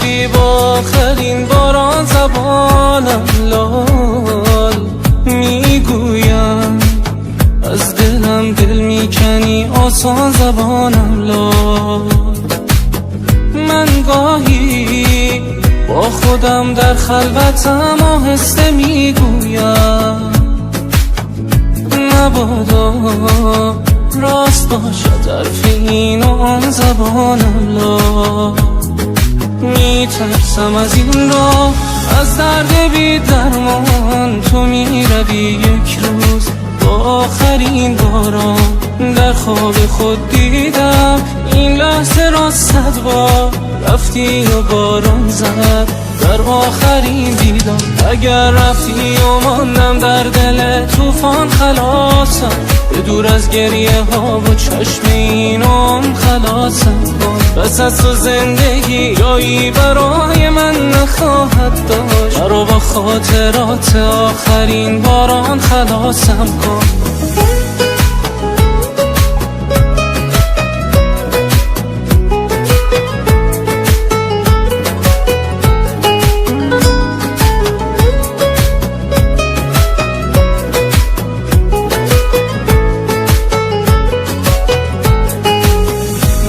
میروی با آخرین باران زبانم لال. میگویم از دلم دل میکنی آسان زبانم لال. من گاهی با خودم در خلوتم آهسته میگویم مبادا راست باشد حرف این و آن زبانم لال. میترسم از این راه، از درد بی درمان. تو میروی یک روز با آخرین باران. در خواب خود دیدم این لحظه را صد بار. رفتی و باران زد در آخرین دیدار. اگر رفتی و ماندم در دل طوفان خلاصم، به دور از گریه ها و چشم این و آن خلاصم. بس از تو زندگی جایی برای من نخواهد داشت. مرا با خاطرات آخرین باران خلاصم کن.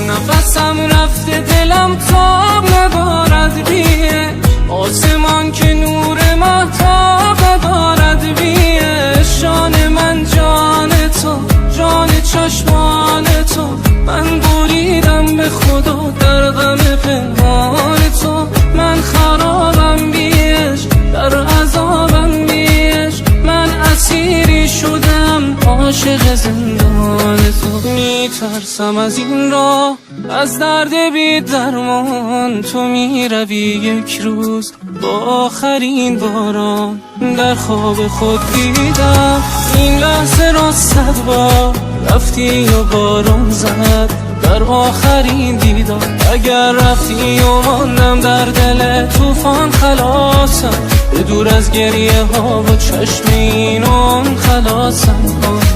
نفسم رفته دلم تاب ندارد بیه، آسمان که نور مهتاب ندارد بیه. شان من جان تو، جان چشمان تو، من بریدم به خدا در غم پنهان تو. من خرابم بیش، در عذابم بیش، من اسیری شدم عاشق زندان تو. میترسم از این راه، از درد بی درمان. تو میروی یک روز با آخرین باران. در خواب خود دیدم این لحظه را صد بار. رفتی و باران زد در آخرین دیدار. اگر رفتی و ماندم در دل طوفان خلاصم، به دور از گریه ها و چشم این و آن خلاصم.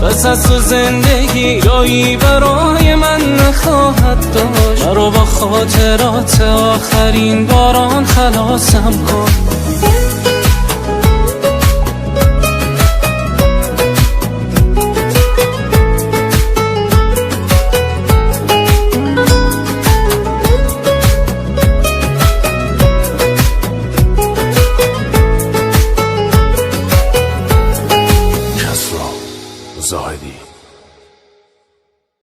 بس از تو زندگی جایی برای من نخواهد داشت. مرا با خاطرات آخرین باران خلاصم کن.